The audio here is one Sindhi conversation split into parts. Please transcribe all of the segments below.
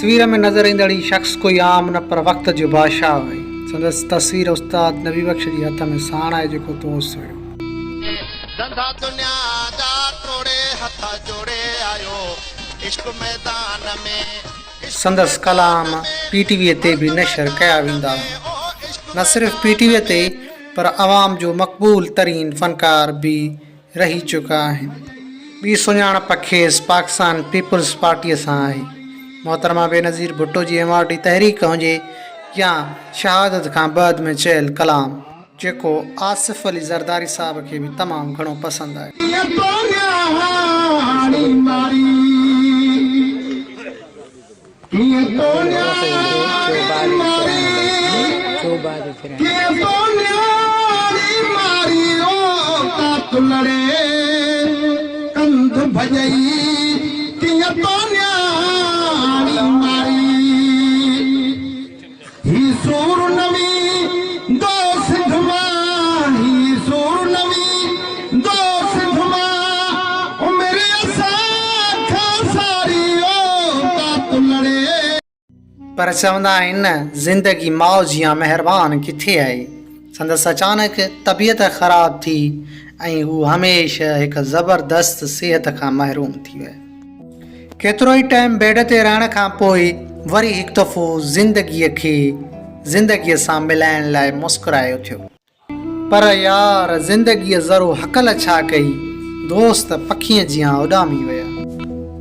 تصوير ۾ نظر ايندڙ هي شخص ڪوئي عام نه پر وقت جو بادشاهه آهي. سندس تصوير استاد نبي بخش جي هٿ ۾ ساڻ آهي جيڪو دوست هيو. ڌنڌا دنيا جا ٽوڙي هٿ جوڙي آيو عشق ميدان ۾. سندس ڪلام پي ٽي وي تي به نشر ڪيا ويندا هئا. نه صرف پي ٽي وي تي پر عوام جو مقبول ترين فنڪار به رهي چڪا آهن. ٻي سڃاڻپ کيس پاڪستان پيپلز پارٽيء سان آهي. محترمه بينظير ڀٽو جي ايم آر ڊي تحريڪ هجي يا شهادت کان بعد ۾ چيل ڪلام. جيڪو آصف علي زرداري صاحب کي به تمام گهڻو پسند آهي. ڪيئن تو نياڻي ماري ڪيئن تو نياڻي ماري او تات لڙي ڪنڌ ڀڄئي ڪيئن تو نياڻي ماري هي سور نوي دو سنڌ مان هي سور نوي دو سنڌ مان عمر اسان کان ساري او تات لڙي. پر چوندا آهن نه زندگي ماء جيان مهربان ڪٿي آهي. سندس اچانڪ طبيعت خراب ٿي ۽ هو هميشه هڪ زبردست صحت کان محروم ٿي ويا. ڪيترو ئي ٽائيم بيڊ تي رهڻ کان پوء وري هڪ دفعو زندگيء کي زندگيء سان ملائڻ لاء مسڪرائي اٿيو. پر يار زندگيء ذرو هڪل ڇا ڪئي، دوست پکيء جيان اڏامي ويا.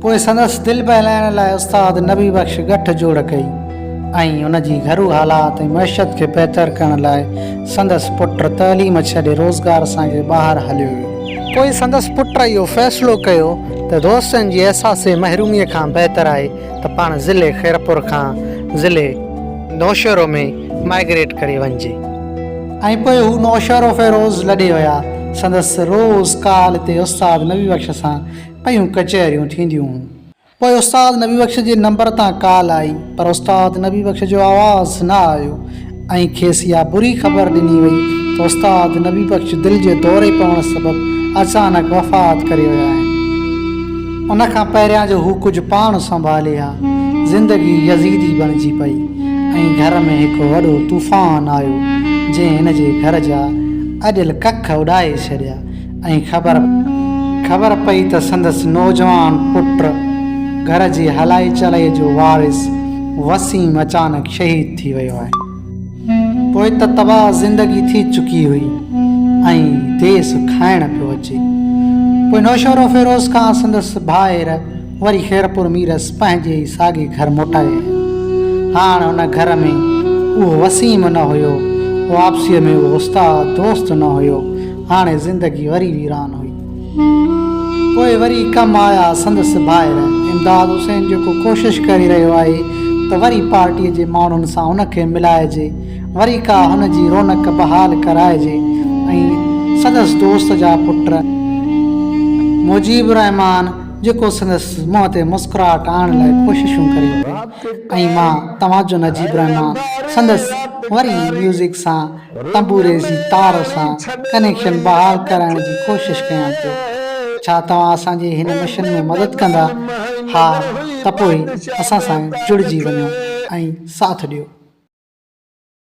پوء سندس دل بهلائڻ لاء استاد نبي بخش ڳٺ جوڙ ڪئي ۽ ان جي گهرو حالات ۽ معيشت کي بهتر ڪرڻ لاء سندس پٽ تعليم ڇڏي روزگار سانگي ٻاهر هليو ويو. پوء سندس پٽ اهو فيصلو ڪيو ته دوستن جي احساس محروميء کان بهتر آهي ته پاڻ ضلعي خيرپور کان ضلعي نوشهرو ۾ مائگريٽ ڪري وڃجي. ۽ پوء هو نوشهروفيروز لڏي ويا. سندس روز ڪال تي استاد نبي بخش سان پيون ڪچهريون ٿينديون هيون. پوء استاد نبي بخش جي نمبر تان ڪال آئي پر استاد نبي بخش جو آواز نه آيو ۽ کيس اها بري خبر ڏني وئي ته استاد نبي بخش دل جي دوري پوڻ سبب اچانڪ وفات ڪري ويا آهن. ان کان پهريان جو هو ڪجهه پاڻ سنڀالي ها، زندگي يزيدي بڻجي پئي ۽ گهر ۾ هڪ وڏو طوفان آيو جنهن هن جي گهر جا اڏيل ڪک اڏائي ڇڏيا. ۽ خبر خبر پئي ته سندس نوجوان پٽ گهر جي هلائي چلائي جو وارث وسيم اچانڪ شهيد ٿي ويو آهي. پوء ته تباهه زندگي ٿي چڪي هئي ۽ ديس کائڻ پيو اچي. پوء نوشهروفيروز کان سندس ڀائر وري خيرپور ميرس پنهنجي ئي ساڳي گهر موٽائي آيا. هاڻ ان گهر ۾ اهو وسيم نه هيو، واپسيء ۾ اهو استاد دوست نه هيو، هاڻي زندگي وري ويران هئي. پوء وري ڪم آيا سندس ڀائر امداد حسين جيڪو ڪوشش ڪري رهيو آهي ته وري پارٽيء جي ماڻهن سان هن کي ملائجي، وري ڪا هن جي رونق بحال ڪرائجي ۽ سندس دوست جا پٽ مجيب الرحمان جيڪو سندس منهن تي مسڪراهٽ آڻڻ لاء ڪوششون ڪري پيو ۽ مان توهان جو نجيب الرحمان سندس وري ميوزڪ سان تنبوري جي تار سان ڪنيڪشن بحال ڪرائڻ جي ڪوشش ڪيان پيو. ڇا توهان اسان جي هن مشن ۾ مدد ڪندا؟ ها ته پوء اسان سان جڙجي وڃو ۽ ساٿ ڏيو.